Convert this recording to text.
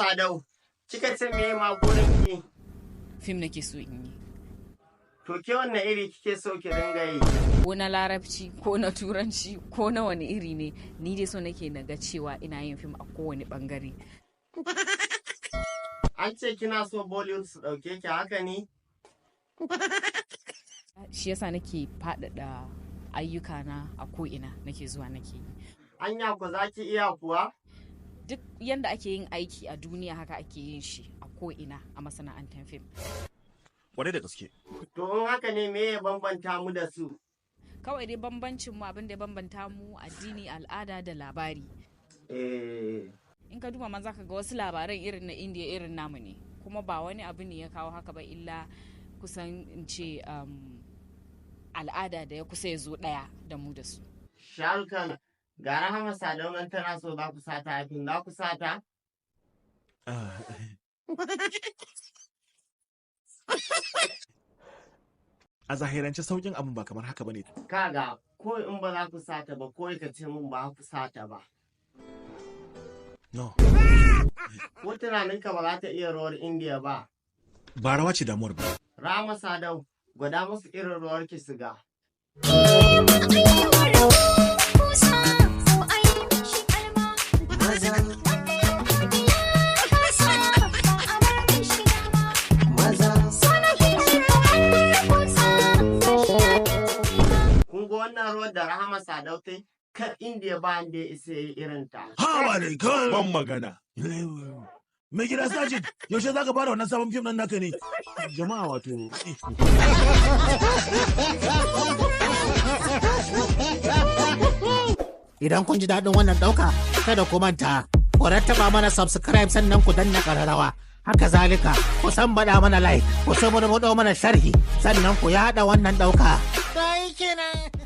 Sadau, kika ce me ma burin ki? Fim nake so in yi. To ke wanne iri kike so ki dinga yi? Ko na Larabci, ko na Turanci, ko na wani iri ne, ni dai so nake na ga cewa ina yin fim a kowane bangare. An ce kina so Bollywood su ɗauke ki, haka ne? Shi yasa nake faɗaɗa ayyukana a ko'ina nake zuwa nake yi. Anya ku za ki iya kuwa? Duk yanda ake yin aiki a duniya haka ake yin shi a ko'ina a masana'antar fim. Kwarai da gaske. To in haka ne, me ya bambanta mu da su? Kawai dai bambancin mu, abin da ya bambanta mu, addini, al'ada da labari. In ka duba ma zaka ga wasu labaran irin na Indiya irin namu ne, kuma ba wani abu ne ya kawo haka ba illa kusan in ce al'ada da ya kusa ya zo ɗaya da mu da su. Sharukan, ga Rahama Sadau nan tana so za ku sata a fim, za ku sata? A zahirance saukin abin ba kamar haka bane. Kaga, ko in ba za ku sata ba, ko ka ce mun ba ku sata ba. No. Ko tunaninka ba za ta iya rawar Indiya ba? Ba rawa ce damuwar ba. Rahama Sadau, gwada musu irin rawar ki su ga. Kun ga wannan rawar da Rahama Sadau ta yi? Kar Indiya ba wanda ya isa ya yi irin ta. Ha ne kan ban magana. Mai gida Sajid, yaushe za ka fara wannan sabon fim nan naka ne? Jama'a wato. Idan kun ji daɗin wannan ɗauka, kada ku manta, ku rattaba mana subscribe sannan ku danna ƙararrawa. Haka zalika, ku san baɗa mana like, ku saburbuɗo mana sharhi, sannan ku yaɗa wannan ɗauka. Sai kenan.